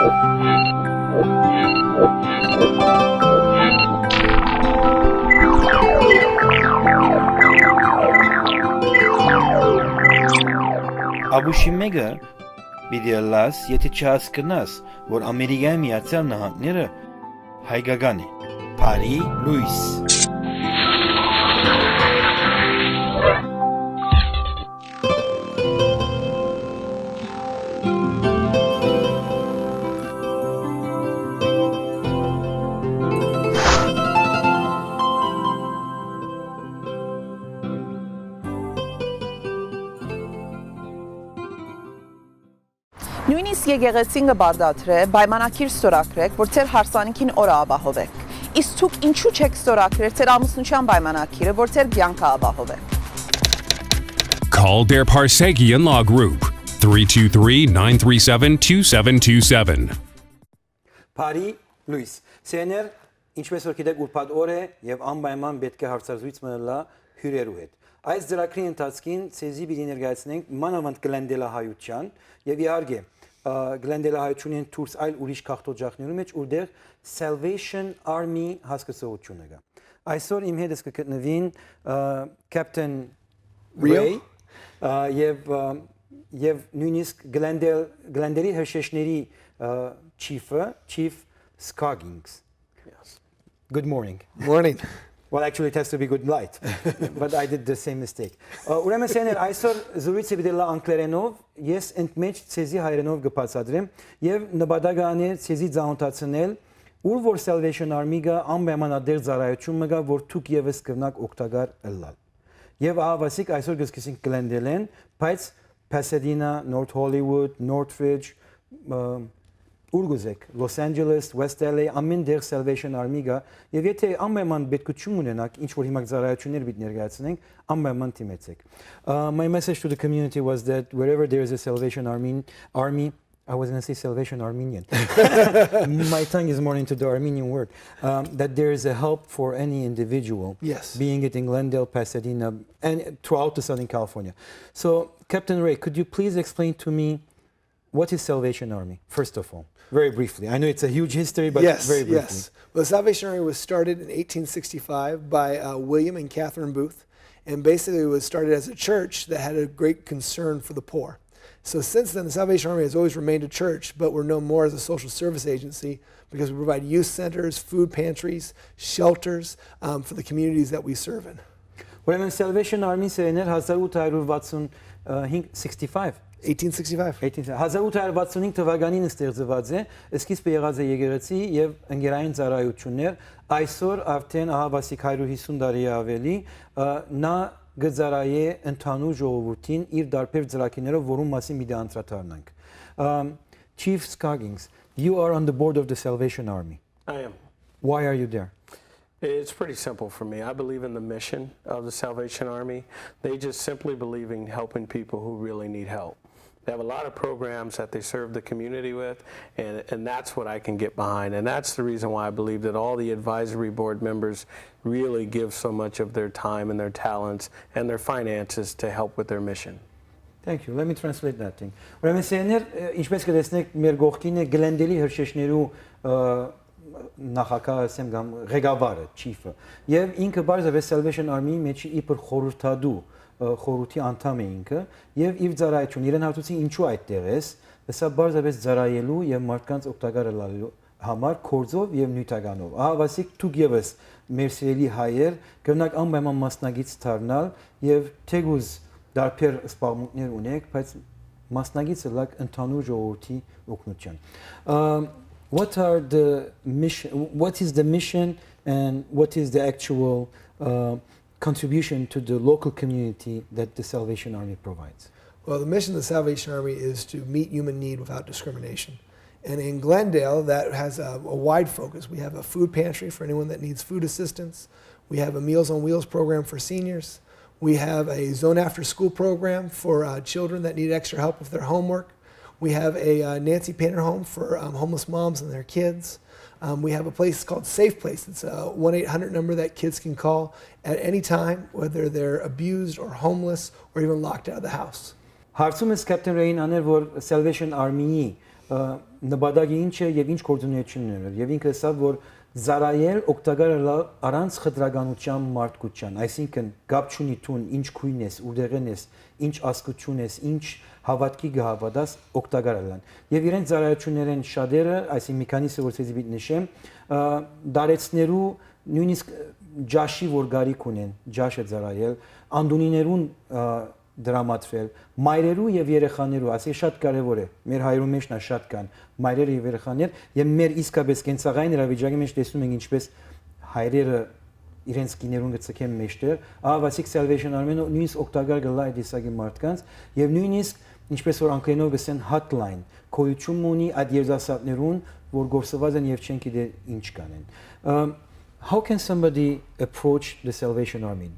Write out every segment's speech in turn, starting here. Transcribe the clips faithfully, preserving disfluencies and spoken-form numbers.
Աբուշի մէկը պիտի ըլլաս, եթէ չհասկնաս, որ Ամերիկայի Միացյալ Նահանգները հայկական է։ Բարի լոյս։ Նոյնիսկ եկեղեցին կը պարտադրէ պայմանագիր ստորագրէք, որ ձեր հարսանիքին օրը ապահովէք։ Իսկ դուք ինչո՞ւ չէք ստորագրեր ձեր ամուսնութեան պայմանագիրը, որ ձեր կեանքը ապահովէ։ Call Deir Parsekian Law Group, three two three, nine three seven, two seven two seven. Բարի լոյս։ Սեներ, ինչպես որ գիտեք, ուրբաթ օր է եւ անպայման պէտք է հարցազրոյց մը ըլլայ հիւրերու հետ։ Այս ծրագրի ընթացքին ձեզի պիտի ներկայացնենք մանաւանդ գլենդելահայութեան եւ իհարկե, ը, գլենդելահայութիւնէն դուրս այլ ուրիշ գաղթօջախներու մէջ, ուրտեղ Salvation Army հասկացողութիւնը կայ։ Այսօր իմ հետ կը գտնուին, ը, Captain Ray, ը, եւ, ը, եւ նոյնիսկ Գլենդել, Գլենդելի հրշեշների, ը, chief-ը, Chief Scoggins։ Yes. Good morning. Morning. Well, actually, it has to be good night, but I did the same mistake. Ը, ուրեմն, Սեներ, այսօր զրույցը պիտի ըլլայ անգլերենով, ես ընդմէջ ձեզի հայերէնով կը բացատրեմ եւ նպատակը ան է ձեզի ծանօթացնել, ուր որ Salvation Army կայ, անպայման ատեր ծառայութիւն մը կայ, որ դուք եւս կրնաք օգտակար ըլլալ։ Եւ ահա, ասիկա, այսօր կը սկսենք Գլենդելէն, բայց Pasadena, North Hollywood, Northridge, ը, ուր կ'ուզէք, Los Angeles, West L A, ամէն տեղ Salvation Army կայ, եւ եթէ անպայման պետքութիւն ունենաք, ինչ որ հիմա ծառայութիւններ պիտի ներկայացնենք, անպայման դիմեցէք։ Uh, my message to the community was that wherever there is a Salvation Army, Army, I was gonna say Salvation Armenian. My tongue is more into the Armenian word. Um, that there is a help for any individual, Yes. being it in Glendale, Pasadena, and throughout the Southern California. So, Captain Ray, could you please explain to me what is Salvation Army, first of all? Very briefly. I know it's a huge history, but Yes, very briefly. yes. Well, the Salvation Army was started in eighteen sixty-five by, uh, William and Catherine Booth. And basically, it was started as a church that had a great concern for the poor. So since then, the Salvation Army has always remained a church, but we're known more as a social service agency because we provide youth centers, food pantries, shelters, um, for the communities that we serve in. Ուրեմն Salvation Army, Սեներ, հազար ութ հարյուր վաթսուն հինգ, sixty-five. Eighteen sixty-five. Eighteen, հազար ութ հարյուր վաթսուն հինգ թվականին ստեղծուած է, սկիզբը եղած է եկեղեցի եւ ընկերային ծառայութիւններ, այսօր արդէն, ահա, վասիկ հարիւր հիսուն տարի է աւելի, ը, նա կը ծառայէ ընդհանուր ժողովուրդին իր տարբեր ծրագիրներով, որուն մասին պիտի անդրադառնանք։ Um, Chief Scoggins, you are on the board of the Salvation Army. I am. Why are you there? It's pretty simple for me. I believe in the mission of the Salvation Army. They just simply believe in helping people who really need help. They have a lot of programs that they serve the community with, and, and that's what I can get behind. And that's the reason why I believe that all the advisory board members really give so much of their time and their talents and their finances to help with their mission. Thank you. Let me translate that thing. Ուրեմն Սեներ, ը, ինչպես կը տեսնեք, մեր կողքին է Գլենդելի հրշեշներու, ը, նախագահը, ասեմ, կամ ղեկավարը, chief-ը։ Եւ ինքը պարզապես Salvation Army-ի մեջ իբր խորհրդատու, ը, խորհրդի անդամ է ինքը, եւ իր ծառայությունը, իրեն հարցուցին, «Ինչու այդտեղ ես»։ Սա պարզապես ծառայելու եւ մարդկանց օգտակար ըլլալու համար, գործով եւ նիւթականով։ Ահա, ասիկ, դուք եւս, մեր սիրելի հայեր, կրնաք անպայման մասնակից դառնալ եւ թեկուզ տարբեր սպառնունքներ ունեք, բայց մասնակից ըլլաք ընդհանուր ժողովրդի օգնության։ Um, what are the mission, what is the mission and what is the actual, uh, contribution to the local community that the Salvation Army provides? Well, the mission of the Salvation Army is to meet human need without discrimination. And in Glendale, that has a, a wide focus. We have a food pantry for anyone that needs food assistance. We have a Meals on Wheels program for seniors. We have a zone after school program for, uh, children that need extra help with their homework. We have a, uh, Nancy Painter home for, um, homeless moms and their kids. Um, we have a place called Safe Place. It's a one eight hundred number that kids can call at any time, whether they're abused or homeless or even locked out of the house. Հարցումս Captain Ray-ին աներ, որ Salvation Army-ի, ը, նպատակը ինչ է եւ ինչ գործունեություններ է։ Եւ ինքը ըսաւ, որ ծառայել օգտակար ըլլալ առանց խտրականության մարդկության, այսինքն կապ չունի դուն ինչ քույն ես, ուրդեղէն ես, ինչ ազգություն ես, ինչ հաւատքի կը հաւատաս, օգտակար ըլլան։ Եւ իրենց ծառայություններէն շատերը, այսինքն մի քանիսը որ ցեզի պիտի նշեմ, ը, դարեցներու, նոյնիսկ ճաշի որ գարիք ունեն, ճաշը ծառայել, անդունիներուն, ը, դրամատրել, մայրերու եւ երեխաներու, ասի շատ կարեւոր է, մեր հայերու մեջ նա շատ կան, մայրերը եւ երեխաներ, եւ մեր իսկապես կենցաղային իրավիճակի մեջ տեսնում ենք ինչպես հայրերը իրենց կիներուն կը ցկեն մեջտեղ, ահա ասիկ Salvation Army-ն նոյնիսկ օգտակար կը լայ այդ տեսակի մարդկանց, եւ նոյնիսկ, ինչպես որ անգլերենով կսեն, hotline, գոյություն մը ունի այդ երիտասարդներուն, որ գործուած են եւ չեն գիտեր ինչ կանեն։ Ը, how can somebody approach the Salvation Army?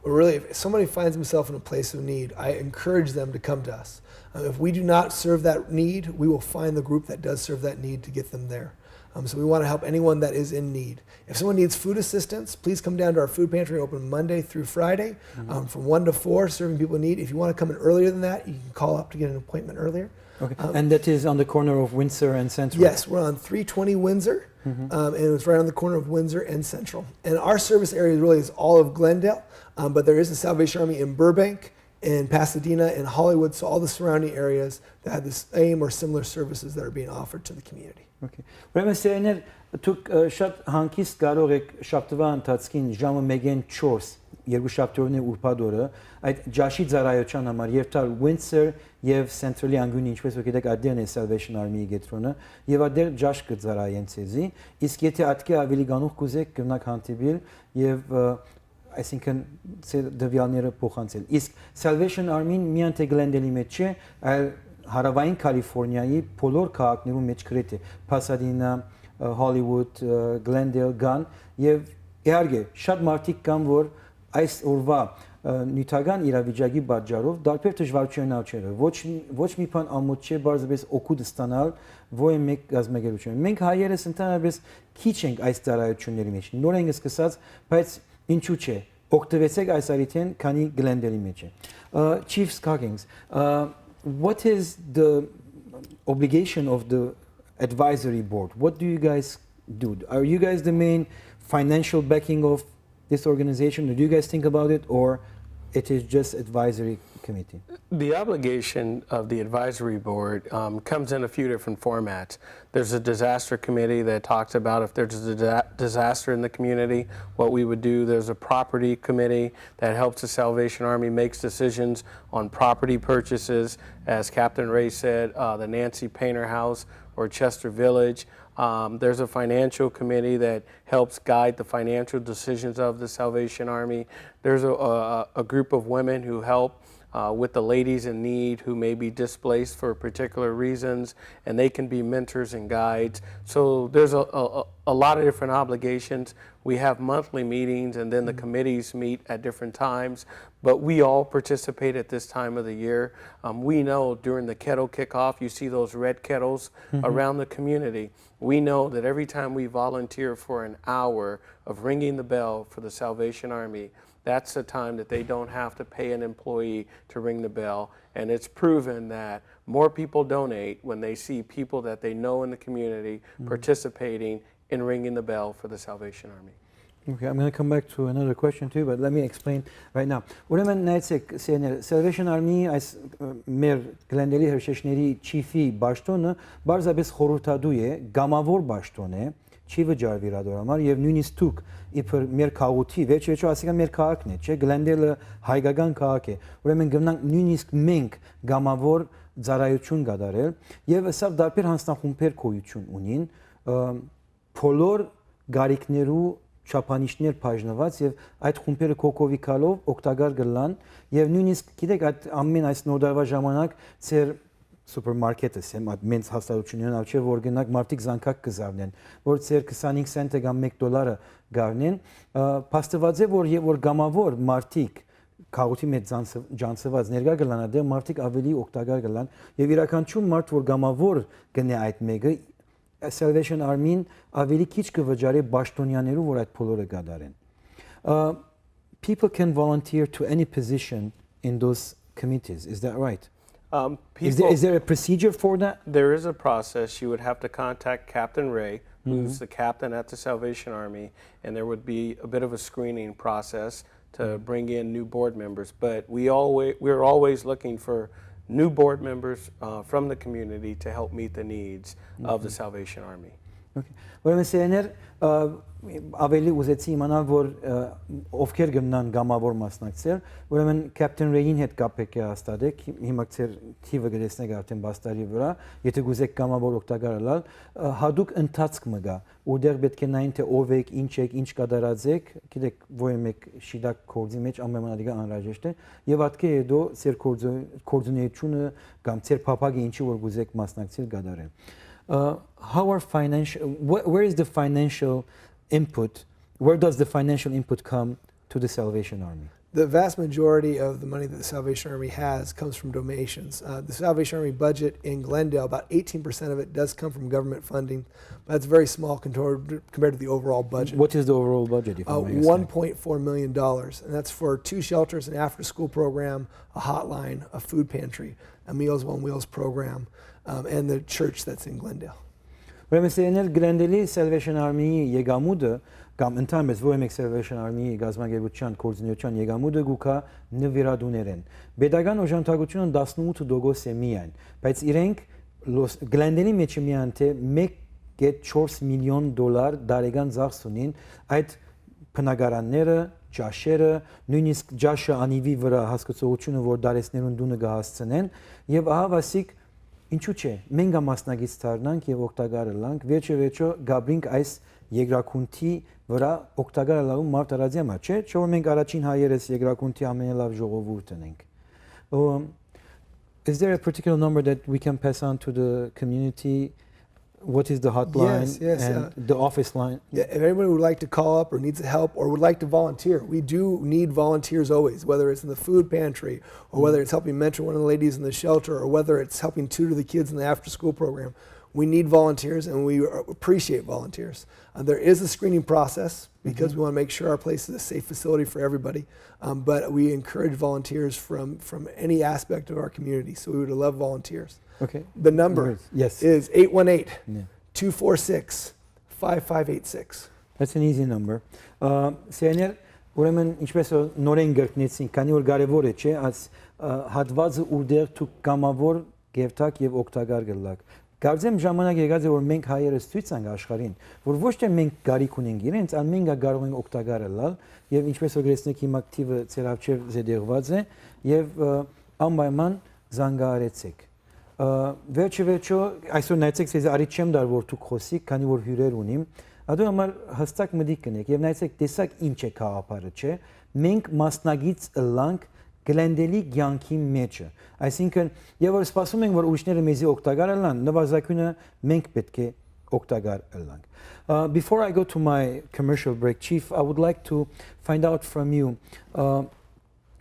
Well, really, if somebody finds himself in a place of need, I encourage them to come to us. Uh, if we do not serve that need, we will find the group that does serve that need to get them there. Um, so we want to help anyone that is in need. If someone needs food assistance, please come down to our food pantry, open Monday through Friday, um, from one to four, serving people in need. If you want to come in earlier than that, you can call up to get an appointment earlier. Okay. Um, and that is on the corner of Windsor and Central. Yes, we're on three twenty Windsor, mm-hmm. um, and it's right on the corner of Windsor and Central. And our service area really is all of Glendale, um, but there is a Salvation Army in Burbank, in Pasadena, in Hollywood, so all the surrounding areas that have the same or similar services that are being offered to the community. Okay. Ուրեմն, սերներ, դուք շատ հանգիստ կարող եք շաբթուա ընթացքին ժամը մեկեն չորս, երկու շաբթիորն է ուրբաթ օրը, այդ ճաշի ծառայության համար երթալ Windsor եւ Central-ի անգույնը, ինչպես որ գիտեք, այդտեղն է Salvation Army-ի կեդրոնը, եւ այդտեղ ճաշ կը ծառայեն ցեզի, իսկ եթե ատկի ավելի գանուխ կուզեք, կրնաք հանդիպիլ եւ, ը, այսինքն, ձեր տվեալները փոխանցել։ Իսկ Salvation Army-ն միայն թե Glendale-ի մեջ չէ, այլ հարավային Կալիֆոռնիայի բոլոր քաղաքներու մեջ գրեթե Pasadena, ը, Hollywood, ը, Glendale կան, եւ իհարկե շատ մարդիկ կան, որ այս օրվա, ը, նիւթական իրավիճակի պատճառով տարբեր դժվարութիւններ աճերը։ Ոչ, ոչ մի բան ամոթ չէ, պարզապես օգուտ ստանալ որեւէ մէկ կազմակերպություն։ Մենք հայերս ընդհանրապես քիչ ենք այս ծառայությունների մեջ, նոր ենք սկսած, բայց ինչու՞ չէ, օգտուեցեք այս առիթէն, քանի Glendale-ի մեջ է։ Uh, Chief Scoggins, uh, what is the obligation of the advisory board? What do you guys do? Are you guys the main financial backing of this organization? Do you guys think about it, or it is just advisory committee? The obligation of the advisory board, um, comes in a few different formats. There's a disaster committee that talks about if there's a disa- disaster in the community, what we would do. There's a property committee that helps the Salvation Army makes decisions on property purchases. As Captain Ray said, uh, the Nancy Painter House or Chester Village. Um, there's a financial committee that helps guide the financial decisions of the Salvation Army. There's a, a, a group of women who help, uh, with the ladies in need who may be displaced for particular reasons, and they can be mentors and guides. So there's a, a, a lot of different obligations. We have monthly meetings, and then the committees meet at different times, but we all participate at this time of the year. Um, we know during the kettle kickoff, you see those red kettles around the community. We know that every time we volunteer for an hour of ringing the bell for the Salvation Army, that's the time that they don't have to pay an employee to ring the bell. And it's proven that more people donate when they see people that they know in the community participating in ringing the bell for the Salvation Army. Okay, I'm gonna come back to another question too, but let me explain right now. Ուրեմն նայեցեք, սերներ, Salvation Army, այս, ը, մեր Glendale-ի հրշեշների chief-ի պաշտոնը պարզապես խորհրդատու է, կամավոր պաշտոն է, չի վճարվի իր ադոր համար, եւ նոյնիսկ դուք, իբր մեր քաղուքի, վերջի վերջո ասիկա մեր քաղաքն է, չէ՞, Glendale-ը հայկական քաղաք է, ուրեմն կրնանք նոյնիսկ մենք կամավոր ծառայություն կատարել, եւ սա տարբեր հանձնախումբեր գոյություն ունին, ը, բոլոր կարիքներու չափանիշներ բաժնված, եւ այդ խումբերը կողքովի գալով օգտակար կլան, եւ նոյնիսկ, գիտեք, այդ ամեն այս նոր տարվա ժամանակ ձեր սուպերմարկետը, սեմ, այդ մենց հաստատություններն ալ չէ, որ գնաք մարդիկ զանգակ կզարնեն, որ ձեր քսանհինգ սենտը կամ մէկ դոլարը գարնեն, ը, փաստված է, որ, եւ որ կամավոր մարդիկ քաղուքի մեջ ցանց-, ջանցված ներկայ կլանա, դեռ մարդիկ ավելի օգտակար կլան, եւ իրականչու մարդ, որ կամավոր գնե այդ մեկը, Salvation Army-ն ավելի քիչ կը վճարի պաշտոնյաներու, որ այդ բոլորը կատարեն։ Uh, people can volunteer to any position in those committees, is that right? Um, Is there, people, is there a procedure for that? There is a process. You would have to contact Captain Ray, who's the captain at the Salvation Army, and there would be a bit of a screening process to bring in new board members. But we always, we're always looking for new board members uh, from the community to help meet the needs of the Salvation Army. Okay. Ուրեմն, սիրելիներ, ը, աւելի ուզեցի իմանալ, որ, ը, ովքեր կրնան կամաւոր մասնակցել, ուրեմն Captain Ray-ին հետ կապ եք հաստատեք, հիմա ձեր թիվը կտեսնեք արդեն պաստառի վրայ, եթե կուզեք կամաւոր օգտակար ըլլալ, ը, յատուկ ընթացք մը կայ, որտեղ պէտք է նայեն, թէ ով եք, ինչ եք, ինչ կատարած եք, գիտեք, որ մէկ շիտակ գործի մէջ անպայման ատիկա անհրաժեշտ է, եւ ատկէ հետո ձեր գործո-, գործունեությունը կամ ձեր փափակը ինչի որ կուզեք մասնակցել կատարել։ Uh, how are financial, wh-, where is the financial input, where does the financial input come to the Salvation Army? The vast majority of the money that the Salvation Army has comes from donations. Uh, the Salvation Army budget in Glendale, about eighteen percent of it does come from government funding, but that's very small compared, compared to the overall budget. What is the overall budget, if I Uh, may ask that? One point four million dollars, and that's for two shelters, an after-school program, a hotline, a food pantry, a Meals on Wheels program, um, and the church that's in Glendale. Ուրեմն, սիրելիներ, Գլենդելի Salvation Army-ի եկամուտը կամ ընդհանրապես որևէ մէկ Salvation Army-ի կազմակերպութեան գործունեության եկամուտը կու գայ նուիրատուներէն։ Պետական օժանդակությունը տասնութ տոկոս է միայն, բայց իրենք Լոս-, Գլենդելի մէջը միայն թէ մէկ կէտ չորս միլիոն դոլար տարեկան ծախս ունին այդ բնակարանները, ճաշերը, նոյնիսկ ճաշը անիվի վրայ հասկացողությունը, որ դարեցներուն տունը կը հասցնեն, եւ ահա, ասիկ, ինչու՞ չէ, մենք ա մասնակից դառնանք եւ օգտակար ըլլանք, վերջը վերջո կապրինք այս երկրագունդի վրայ օգտակար ըլլալու մարդ առածի համար, չէ՞, չէ՞ որ մենք առաջին հայերս երկրագունդի ամենալաւ ժողովուրդն ենք։ Um, is there a particular number that we can pass on to the community? What is the hotline Yes, yes, and uh, the office line? Yeah, if anyone would like to call up or needs help or would like to volunteer, we do need volunteers always, whether it's in the food pantry or whether it's helping mentor one of the ladies in the shelter or whether it's helping tutor the kids in the after-school program. We need volunteers and we appreciate volunteers. Uh, there is a screening process because we wanna make sure our place is a safe facility for everybody. Um, but we encourage volunteers from, from any aspect of our community. So we would love volunteers. Okay. The number Yes. is eight one eight, Yeah. two four six, five five eight six. That's an easy number. Ա, Սիրելիներ, ուրեմն, ինչպես որ նորէն կրկնեցինք, քանի որ կարեւոր է, չէ՞, այս, ա, հատվածը, որտեղ դուք կամաւոր կերթաք եւ օգտակար կ'ըլլաք։ Կարծեմ ժամանակ եկած է, որ մենք հայերս ցոյց տանք աշխարհին, որ ոչ թե մենք կարիք ունենք իրենց, այլ մենք ա կարող ենք օգտակար ըլլալ, եւ ինչպես որ գրեցնեք, հիմա թիվը ձեր առջեւ զետեղուած է, եւ, ը, անպայման զանգահարեցեք։ Ը, վերջը վերջո, այսօր նայեցեք, ձեզի առիթ չեմ տար, որ դուք խօսիք, քանի որ հիւրեր ունիմ, ատու համար հստակ մտիկ կ'ընէք եւ նայեցեք, տեսաք ինչ է գաղափարը, չէ՞։ Մենք մասնակից ըլլանք Գլենդելի կեանքի մէջը։ Այսինքն, եւ որ սպասում ենք, որ ուրիշները մեզի օգտակար ըլլան, նվազագոյնը մենք պէտք է օգտակար ըլլանք։ Uh, before I go to my commercial break, Chief, I would like to find out from you, uh,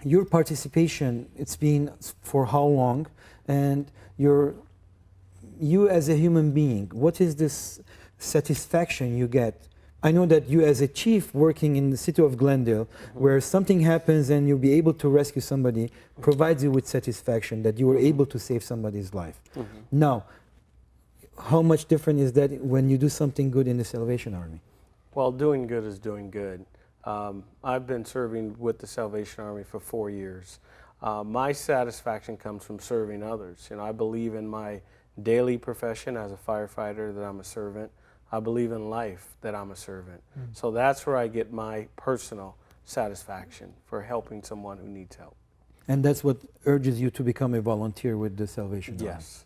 your participation, it's been for how long, and your, you as a human being, what is this satisfaction you get? I know that you as a chief working in the city of Glendale, where something happens and you'll be able to rescue somebody, provides you with satisfaction that you were able to save somebody's life. Now, how much different is that when you do something good in the Salvation Army? Well, doing good is doing good. Um, I've been serving with the Salvation Army for four years. Uh, my satisfaction comes from serving others. You know, I believe in my daily profession as a firefighter that I'm a servant. I believe in life that I'm a servant. So that's where I get my personal satisfaction for helping someone who needs help. And that's what urges you to become a volunteer with the Salvation Army. Yes.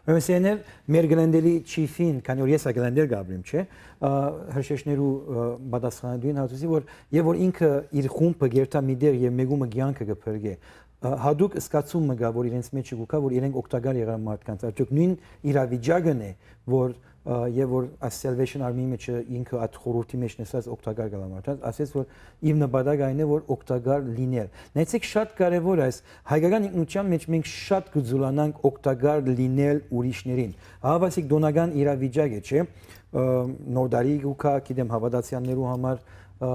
Ուրեմն, սիրելիներ, մեր Գլենդելի չիֆին, քանի որ ես ա Գլենդել կապրիմ, չէ, ա, հրշեշներու, ա, պատասխանատուին հարցուցի, որ, եւ որ ինքը իր խումբը գերտա մի տեղ եւ մեկումը կեանքը կը փրկէ, ա, հատուկ զգացում մը կայ, որ իրենց մեջ կու կայ, որ իրենք օգտակար եղան մարդկանց։ Արդյոք նոյն իրավիճակն է, որ, ա, եւ որ այս Salvation Army-ի մեջ ինքը այդ խորհուրդի մեջ նստած օգտակար կլա մարդկանց, ասեց, որ իմ նպատակը այն է, որ օգտակար լինել։ Նայեցեք, շատ կարեւոր է այս հայկական ինքնության մեջ, մենք շատ կը ձուլանանք օգտակար լինել ուրիշներին։ Ահա, ասիկ, տոնական իրավիճակ է, չէ՞, ը, Նոր տարի կու գայ, գիտեմ, հաւատացեալներու համար, ը,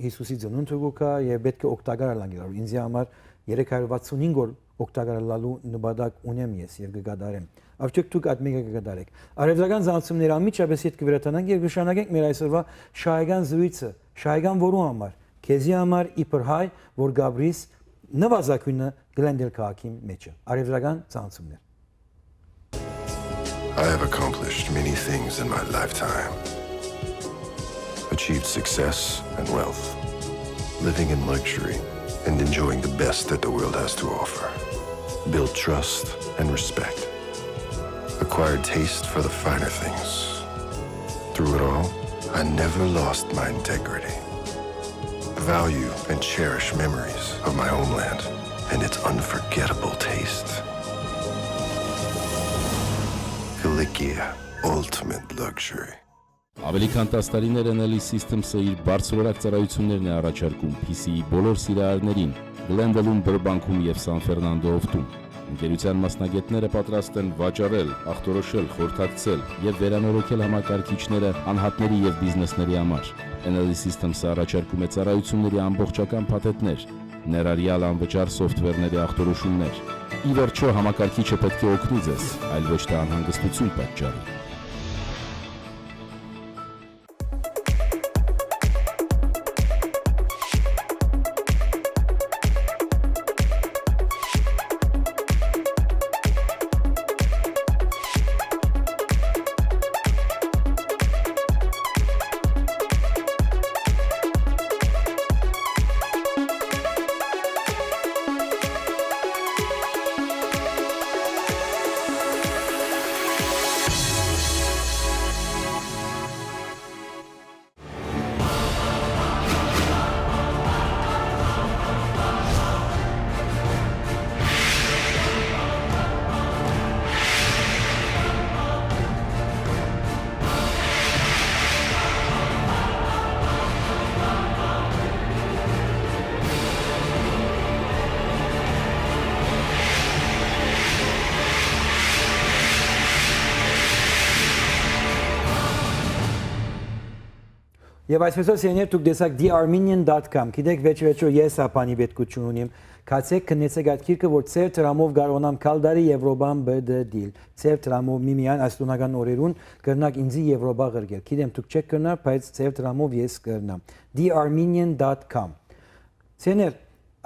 Յիսուսի ծնունդը կու գայ, եւ պէտք է օգտակար ըլլանք իրարու։ Ինձի համար երեք հարյուր վաթսուն հինգ օր օգտակար ըլլալու նպատակ ունեմ ես եւ կը կատարեմ։ Արդյոք դուք այդ մէկը կը կատարեք։ Առեւտրական զանցումները անմիջապէս յետ կը վերադառնանք եւ կը շարունակենք մեր այսօրվա շահական զրոյցը, շահական որու համար, քեզի համար իբր հայ, որ կ'ապրիս նուազագոյնը Գլենդել քաղաքի մէջը։ Առեւտրական զանցումներ։ I have accomplished many things in my lifetime. Achieved success and wealth, living in luxury and enjoying the best that the world has to offer. Built trust and respect. Acquired taste for the finer things. Through it all, I never lost my integrity. Value and cherish memories of my homeland and its unforgettable taste. Kilikia, ultimate luxury. Աւելի քան տաս տարիներ N L E Systems-ը իր բարձրորակ ծառայութիւններն է առաջարկում P C-ի բոլոր սիրահարներին Գլենդելում, Բըրբանքում եւ Սան Ֆերնանդո Օֆտում։ Ընկերութեան մասնագէտները պատրաստ են վաճառել, ախտորոշել, խորհրդակցել եւ վերանորոգել համակարգիչները անհատների եւ բիզնեսների համար։ N L E Systems-ը առաջարկում է ծառայութիւնների ամբողջական փաթեթներ, ներառեալ անվճար սոֆթվերների ախտորոշումներ։ Ի վերջոյ, համակարգիչը պէտք է օգնի ձեզ, այլ ոչ թէ անհանգստութիւն պատճառի։ Եւ այսպեսով, սիրելիներ, դուք տեսաք the armenian dot com։ Գիտեք, վերջը վերջը ես ա բանի պետքութիւն ունիմ։ Գացեք, քննեցեք այդ գիրքը, որ ձեր դրամով կարողանամ գալ տարի Եվրոպան B D դիլ։ Ձեր դրամով միմիայն այս տոնական օրերուն կրնաք ինձի Եվրոպա ղրկել։ Գիտեմ, դուք չեք կրնար, բայց ձեր դրամով ես կրնամ։ the armenian dot com։ Սիրելիներ,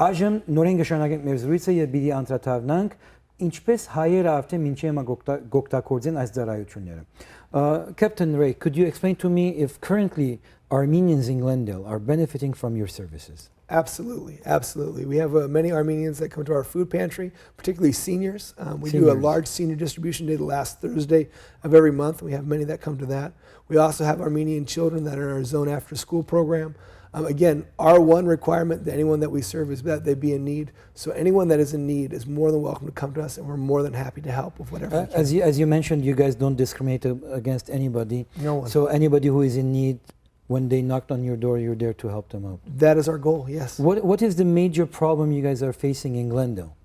այժմ նորէն կը շարունակենք մեր զրոյցը եւ պիտի անդրադառնանք, ինչպէս հայերը արդէն մինչեւ հիմա կօգտա-, կօգտագործեն այս ծառայութիւնները։ Uh, Captain Ray, could you explain to me if currently Armenians in Glendale are benefiting from your services? Absolutely, absolutely. We have uh, many Armenians that come to our food pantry, particularly seniors. Um, we do a Seniors. Large senior distribution day the last Thursday of every month. We have many that come to that. We also have Armenian children that are in our zone after school program. Um, again, our one requirement to anyone that we serve is that they be in need. So anyone that is in need is more than welcome to come to us, and we're more than happy to help with whatever Uh, we can. as you as you mentioned, you guys don't discriminate uh, against anybody. No one. So anybody who is in need, when they knocked on your door, you're there to help them out. That is our goal, yes. What what is the major problem you guys are facing in Glendale?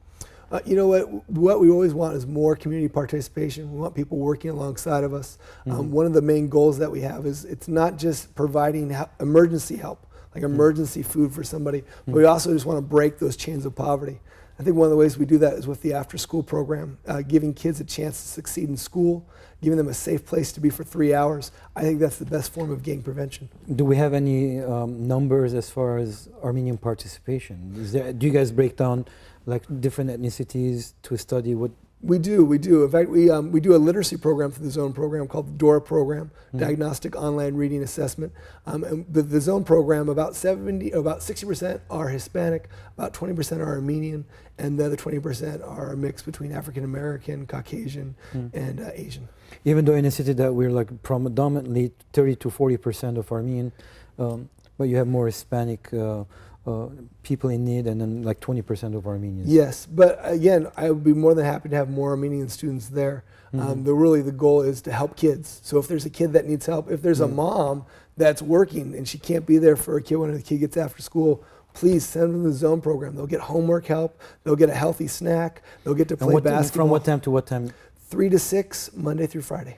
Uh, you know what? What we always want is more community participation. We want people working alongside of us. Um, one of the main goals that we have is it's not just providing he- emergency help, like emergency food for somebody, but we also just want to break those chains of poverty. I think one of the ways we do that is with the after school program, uh, giving kids a chance to succeed in school, giving them a safe place to be for three hours. I think that's the best form of gang prevention. Do we have any um, numbers as far as Armenian participation? Is there, do you guys break down like different ethnicities to study what? We do, we do. In fact, we, um, we do a literacy program through the zone program called the DORA program, Diagnostic Online Reading Assessment. Um, and the, the zone program, about seventy, about sixty percent are Hispanic, about twenty percent are Armenian, and the other twenty percent are a mix between African American, Caucasian, and uh, Asian. Even though in a city that we're like predominantly thirty to forty percent of Armenian, um, but you have more Hispanic uh, uh, people in need, and then like twenty percent of Armenians. Yes, but again, I would be more than happy to have more Armenian students there. Um, the really the goal is to help kids. So if there's a kid that needs help, if there's a mom that's working and she can't be there for a kid when the kid gets after school, please send them to the zone program. They'll get homework help. They'll get a healthy snack. They'll get to And play what, basketball. From what time to what time? Three to six, Monday through Friday.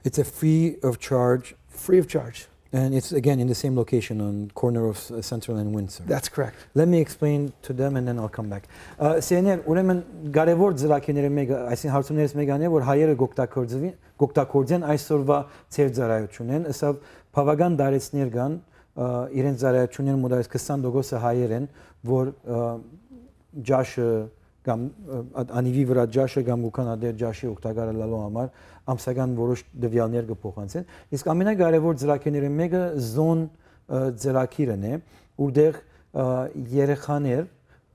It's a free of charge. Free of charge. And it's again in the same location on corner of S- Central and Windsor. That's correct. Let me explain to them and then I'll come back. Uh, Սեներ, ուրեմն կարևոր ծրագիրները մեկը, այսինքն հարցումներից մեկը անե, որ հայերը կօգտագործվի-, կօգտագործեն այսօրվա ձեր ծառայությունեն, ըսաւ բավական տարեցներ կան, ը, իրենց ծառայություններն մոտ այս քսան տոկոսը հայեր են, որ, ը, ճաշը կամ, ը, ա-, անիվի վրա ճաշը կամ գուքան ատեր ճաշի օգտակար ըլլալու համար ամսական որոշ տվեալներ կը փոխանցեն։ Իսկ ամենակարևոր ծրագիրներէն մեկը Զոն, ը, ծրագիրն է, ուրտեղ, ը, երեխաներ,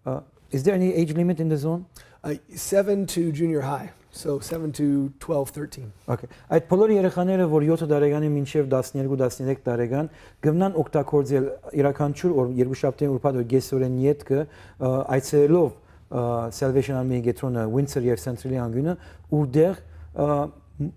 ը, is there any age limit in the Zone? Uh, seven to junior high, so seven to twelve, thirteen. Okay. Այդ բոլոր երեխաները, որ յոթ տարեկանէ մինչեւ տասներկու, տասներեք տարեկան, կրնան օգտագործել յուրաքանչյուր օր, երկուշաբթի, ուրբաթ օր, կեսօրէն ետքը, ը, այցելելով, ը, Salvation Army կեդրոնը Windsor եւ Central-ի անկիւնը, ուրտեղ, ը, մ-,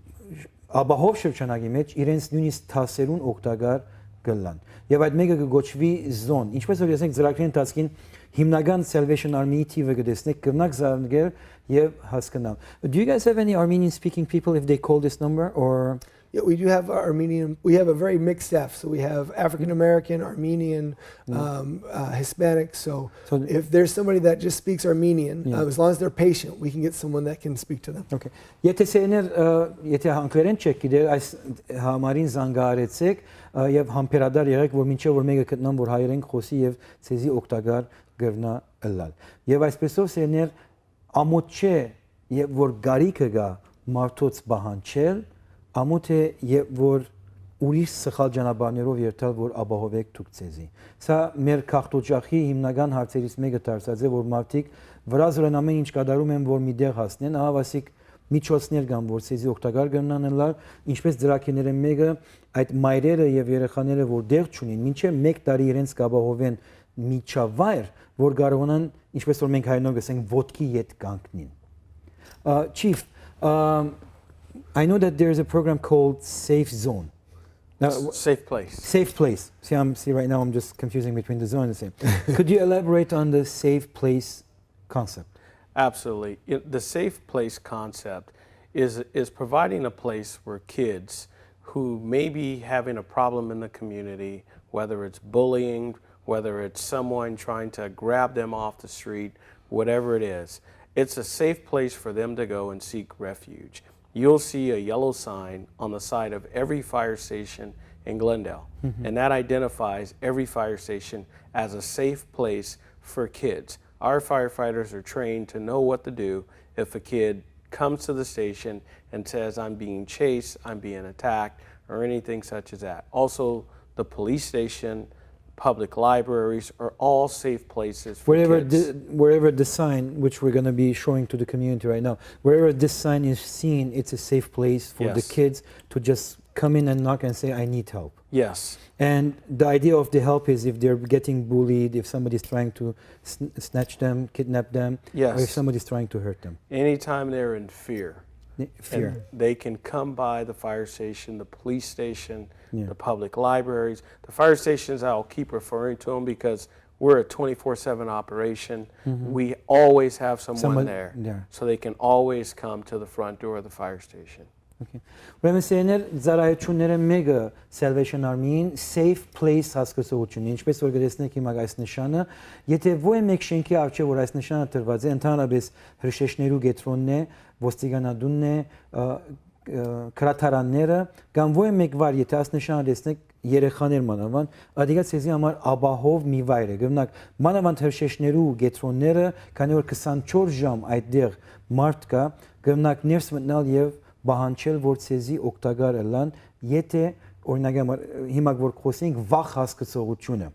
ապահով շրջանակի մէջ իրենց նոյնիսկ դասերուն օգտակար կ'ըլլան։ Եւ այդ մէկը կը կոչուի Զոն։ Ինչպես որ տեսնենք, ծրագրի ընթացքին հիմնական Salvation Army-ի թիվը կը տեսնենք, կրնաք զանգել եւ հասկնալ։ Do you guys have any Armenian speaking people if they call this number, or? Yeah, we do have Armenian. We have a very mixed staff. So we have African American, Armenian, um, uh, Hispanic. So So if there's somebody that just speaks Armenian, yeah, uh, as long as they're patient, we can get someone that can speak to them. Okay. Եթե Սեներ, ը, եթե անգլերեն չեք գիտեր, այս համարին զանգահարեցեք, ը, եւ համբերատար եղեք, որ մինչեւ որ մեկը գտնան, որ հայերեն կ'խօսի եւ ձեզի օգտակար կրնայ ըլլալ։ Եւ այսպեսով Սեներ, ամոթ չէ, եւ որ կարիքը կայ մարդոց պահանջել, ամոթ է, եւ որ ուրիշ սխալ ճանապարհներով երթալ, որ ապահովեք դուք ձեզի։ Սա մեր գաղթօջախի հիմնական հարցերից մեկը դարձած է, որ մարդիկ վրազորեն ամեն ինչ կատարում են, որ մի տեղ հասնեն, ահա ասիկ միջոցներ կան, որ ձեզի օգտակար կրնան ըլլալ, ինչպես ծրագիրներէն մեկը այդ մայրերը եւ երեխաները, որ տեղ չունին, մինչեւ մէկ տարի իրենց կ'ապահովեն միջավայր, որ կարողանան, ինչպես որ մենք հայերէնով կ'ըսենք, ոտքի յետ կանգնին։ Uh, Chief, um, I know that there is a program called Safe Zone. Now, S- wh- Safe Place. Safe Place. See, I'm, see, right now I'm just confusing between the zone and the same. Could you elaborate on the Safe Place concept? Absolutely. It- the Safe Place concept is, is providing a place where kids who may be having a problem in the community, whether it's bullying, whether it's someone trying to grab them off the street, whatever it is, it's a safe place for them to go and seek refuge. You'll see a yellow sign on the side of every fire station in Glendale, and that identifies every fire station as a safe place for kids. Our firefighters are trained to know what to do if a kid comes to the station and says, "I'm being chased, I'm being attacked," or anything such as that. Also, the police station, public libraries are all safe places for Wherever kids. The, wherever the sign, which we're gonna be showing to the community right now, wherever this sign is seen, it's a safe place for the Yes. kids to just come in and knock and say, "I need help." Yes. And the idea of the help is if they're getting bullied, if somebody's trying to sn- snatch them, kidnap them, or if Yes. somebody's trying to hurt them. Anytime they're in fear, N- fear. and they can come by the fire station, the police station, Yeah. the public libraries. The fire stations, I'll keep referring to them because we're a twenty-four seven operation. Mm-hmm. We always have someone Someone there. there. So they can always come to the front door of the fire station. Okay. Ուրեմն Սեներ, ծառայությունները մեկը Salvation Army-ին Safe Place հասկացողությունն է, ինչպես որ կտեսնեք հիմա այս նշանը, եթե ոչ մեկ շենքի առջև որ այս նշանը տրված է, ընդհանրապես հրշեջներու կեդրոնն է, ոստիկանատունն է, ը, ը, գրադարանները, կամ ոչ մեկ վար, եթե այս նշանը տեսնեք, երեխաներ մանավանդ, ադիգա ցեզի համար ապահով մի վայր է։ Գմնակ մանավանդ հրշեջներու կեդրոնները, քանի որ քսանչորս ժամ այդտեղ մարդ կա, գմնակ ներս մտնալ եւ պահանջել, որ ցեզի օգտակար ըլլան, եթե, օրինակ համար, հիմա որ խոսենք, վախ հասկցողությունը,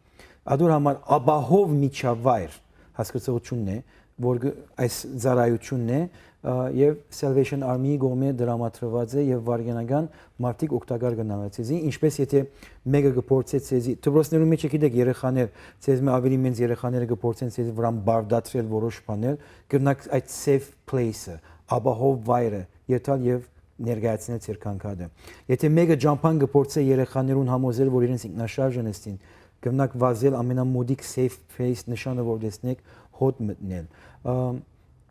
ադոր համար ապահով միջավայր հասկցողությունն է, որ գ- այս ծառայությունն է, ը, եւ Salvation Army-ի կողմէ դրամատրված է եւ վարգենական մարդիկ օգտակար կնան ցեզի, ինչպես եթե մեկը կփորձե ցեզի, դպրոցներու մեջ է, գիտեք, երեխաներ, ցեզմէ ավելի մենծ երեխաները կփորձեն ցեզի վրան բարդատրել որոշ բաներ, կրնակ այդ safe place-ը, ապահով վայրը, երթալ եւ ներկայացնել ձեր կանգատը։ Եթե մեկը ճամփան կփորձե երեխաներուն համոզել, որ իրենց ինքնաշարժը նստին, կրնակ վազել ամենամոդիկ safe place նշանը, որ տեսնեք, հոտ մտնել։ Ամ,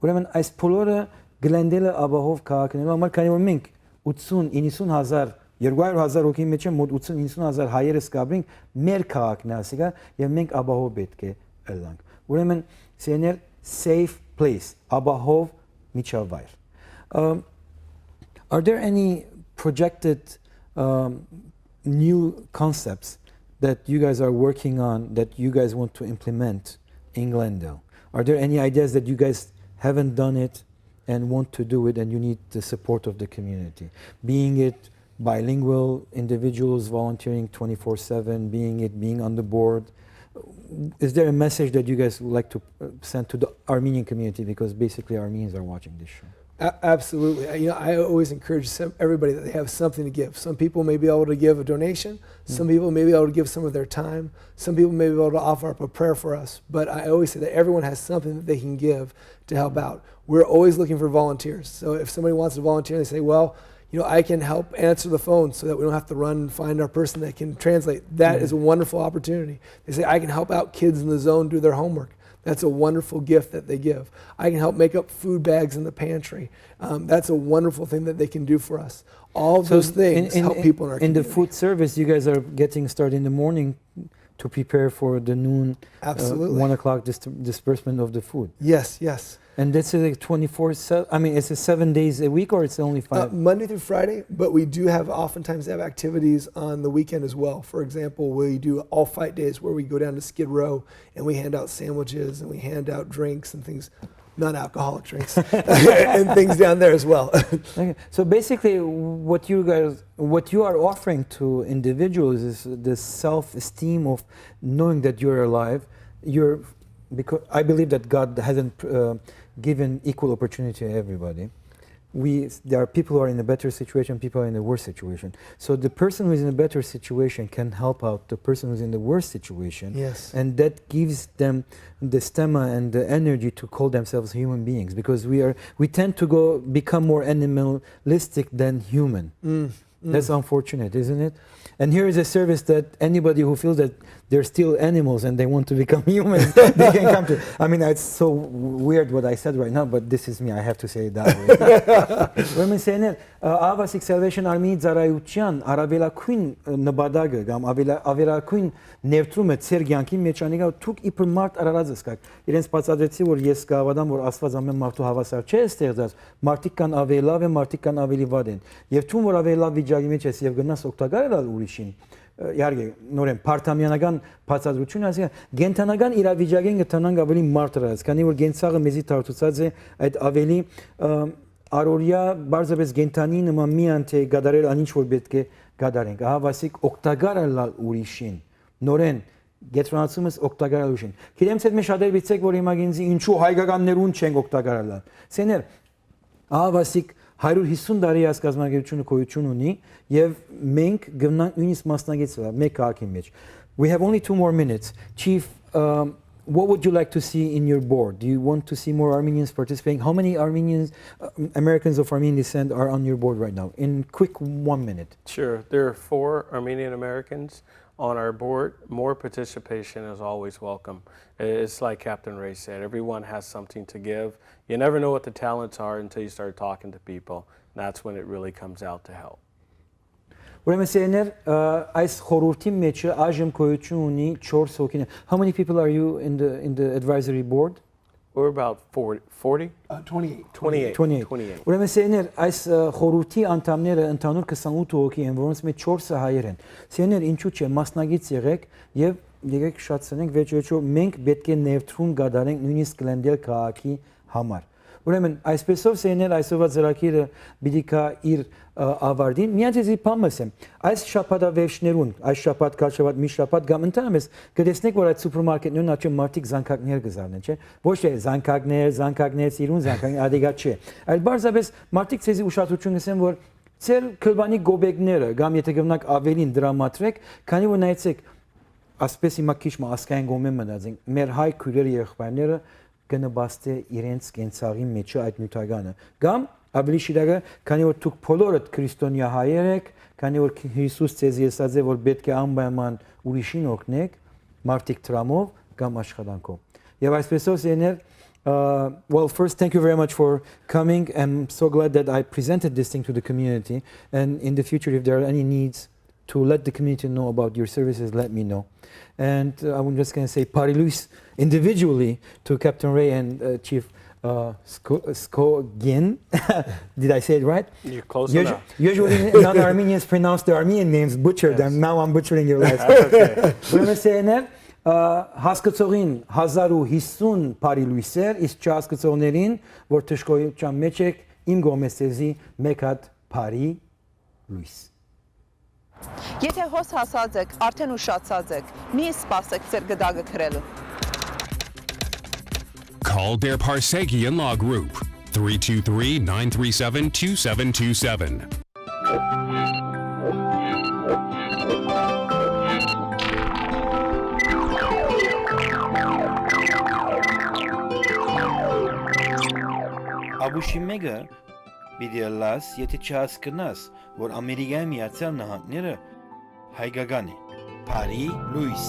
ուրեմն այս բոլորը Գլենդելը ապահով քաղաքներու համար, քանի որ մենք ութսուն, իննսուն հազար երկու հարյուր հազար հոգի մէջ մոտ ութսուն իննսուն հազար հայերս կապրինք, մեր քաղաքն է ասիկա, եւ մենք ապահով պէտք է ըլլանք։ Ուրեմն, սեներ, safe place, ապահով միջավայր։ Um, are there any projected, um, new concepts that you guys are working on, that you guys want to implement in Glendale? Are there any ideas that you guys haven't done it and want to do it, and you need the support of the community? Being it bilingual individuals volunteering twenty-four seven, being it being on the board. Is there a message that you guys would like to, uh, send to the Armenian community? Because basically Armenians are watching this show. A- absolutely. I- You know, I always encourage some, everybody that they have something to give. Some people may be able to give a donation. Some people may be able to give some of their time. Some people may be able to offer up a prayer for us. But I always say that everyone has something that they can give to help out. We're always looking for volunteers. So if somebody wants to volunteer, they say, "Well, you know, I can help answer the phone so that we don't have to run and find our person that can translate." That is a wonderful opportunity. They say, "I can help out kids in the zone do their homework." That's a wonderful gift that they give. "I can help make up food bags in the pantry." Um, that's a wonderful thing that they can do for us. All of So those in- things in- help in- people in our in the community. Food service, you guys are getting started in the morning to prepare for the noon, uh, Absolutely. one o'clock dis- disbursement of the food. Yes, yes. And that's, like, twenty-four seven. I mean, is it seven days a week, or it's only Uh, five? Monday through Friday, but we do have oftentimes have activities on the weekend as well. For example, we do all fight days where we go down to Skid Row and we hand out sandwiches and we hand out drinks and things, non-alcoholic drinks, and things down there as well. Okay. So basically, what you guys, what you are offering to individuals is the self-esteem of knowing that you're alive. You're, because I believe that God hasn't, uh, given equal opportunity to everybody. We, there are people who are in a better situation, people are in a worse situation. So the person who is in a better situation can help out the person who's in the worst situation. Yes. And that gives them the stamina and the energy to call themselves human beings, because we are, we tend to go become more animalistic than human. Mm, mm. That's unfortunate, isn't it? And here is a service that anybody who feels that they're still animals and they want to become humans, they can come to. I mean, it's so w- weird what I said right now, but this is me. I have to say it that way. Ուրեմն, սեներ, ը, Ահաւասիկ Salvation Army-ի ծառայութեան առավելագոյն, ը, նպատակը կամ ավելա- ավելագոյն ներդրումը ձեր կեանքին մէջ անիկա, դուք իբր մարդ արարած ըսկաք։ Իրենց բացատրեցի, որ ես կհաւատամ, որ Աստուած ամէն մարդու հաւասար չէ ստեղծած, մարդիկ կան ավելի լաւ են, մարդիկ կան ավելի վատ են։ Եւ դու որ ավելի լաւ վիճակի մեջ ես եւ գնաս օգտակար ըլլալ ուրիշին, ը, իհարկե, նորեն, պարտամեանական բացատրություն, այսինքն, կենդանական իրավիճակին կտանանք ավելի մարդ արարած, քանի որ կենցաղը մեզի դարձուցած է այդ ավելի, ը, առօրյա պարզապես կենդանի նման միայն թե կատարել ան ինչ որ պէտք է կատարենք։ Ահա, Վասիկ, օգտակար ըլլալ ուրիշին, նորեն, կեդրոնացումս օգտակար ըլլալ ուրիշին։ Գիտեմ, ցետ մէ շատեր պիտի եք, որ հիմա գինզի ինչու հայկականներուն չենք օգտակար ըլլալ։ Սեներ, ահա, Վասիկ, հարիւր հիսուն տարի այս կազմակերպությունը գոյություն ունի, եւ մենք գնանք նույնիսկ մասնակից ըլլալ, մէկ քաղաքի մեջ։ We have only two more minutes. Chief, um, what would you like to see in your board? Do you want to see more Armenians participating? How many Armenians, uh, Americans of Armenian descent are on your board right now? In quick one minute. Sure. There are four Armenian Americans on our board. More participation is always welcome. It's like Captain Ray said, everyone has something to give. You never know what the talents are until you start talking to people. That's when it really comes out to help. Ուրեմն, սերներ, ը, այս խորհրդի մեջ այժմ գոյություն ունի չորս հոգիներ։ How many people are you in the, in the advisory board? We're about forty, forty? Uh, twenty-eight. Twenty-eight. Twenty-eight. Twenty-eight. Ուրեմն, սերներ, այս, ը, խորհրդի անդամները ընդհանուր քսանութ հոգի են, որոնց մեջ չորսը հայեր են։ Սերներ, ինչու՞ չէ, մասնակից եղեք եւ եկեք շատ սնենք, վերջը վերջը մենք պէտք է ներդրում կատարենք նույնիսկ Գլենդել քաղաքի համար։ Ուրեմն, այսպեսով, սերներ, այսօրվա ծրագիրը պիտի գայ իր, ը, ավարտին։ Միայն ձեզի բան մսեմ, այս շաբաթավերջներուն, այս շաբաթ, գալ շաբաթ, մի շաբաթ կամ ընդհանրապես կտեսնեք, որ այդ սուպերմարկեթներուն աճը մարդիկ զանգակներ կզարնեն, չէ՞։ Ոչ թե զանգակներ, զանգակներ, սիրուն զանգակներ, ադիգա չէ։ Այլ պարզապես մարդիկ ձեզի ուշադրություն կսեն, որ ձեր գլպանի գոբեկները կամ եթե կրնաք ավելին դրամատրեք, քանի որ նայեցեք, ասպես հիմա քիչ մը ազգային կողմէ մտածենք, մեր հայ քույրերը, եղբայրները կը նպաստէ իրենց կենցաղի մեջ այդ նիւթականը։ Կամ ավելի շիրակը, քանի որ դուք բոլորդ քրիստոնեայ հայեր եք, քանի որ Հիսուս ձեզի ըսած է, որ պէտք է անպայման ուրիշին օգնեք, մարդիկ դրամով կամ աշխատանքով։ Եւ այսպեսով, սերներ, Uh, well, first, thank you very much for coming. I'm so glad that I presented this thing to the community. And in the future, if there are any needs to let the community know about your services, let me know. And uh, I'm just going to say Pari Luis individually to Captain Ray and uh, Chief uh, Sco- Scoggin. Did I say it right? You're close Usu- enough. Usually, non-Armenians pronounce the Armenian names, butcher them. Now I'm butchering your last. Ուրեմն, C N F, ը, հասկցողին հազար ու հիսուն բարի լույսեր, իսկ չհասկցողներին, որ դժգոհության մեջ եք, իմ կողմէ ձեզի մեկ հատ բարի լույս։ Եթե հոս հասած եք, արդեն ուշացած եք, մի սպասեք ձեր գդակը գրելու։ Call Dear Parsekian Law Group, three two three, nine three seven, two seven two seven. Աբուշի մեկը պիտի ըլլաս, եթե չհասկնաս, որ Ամերիկայի Միացյալ Նահանգները հայկական է։ Բարի լույս։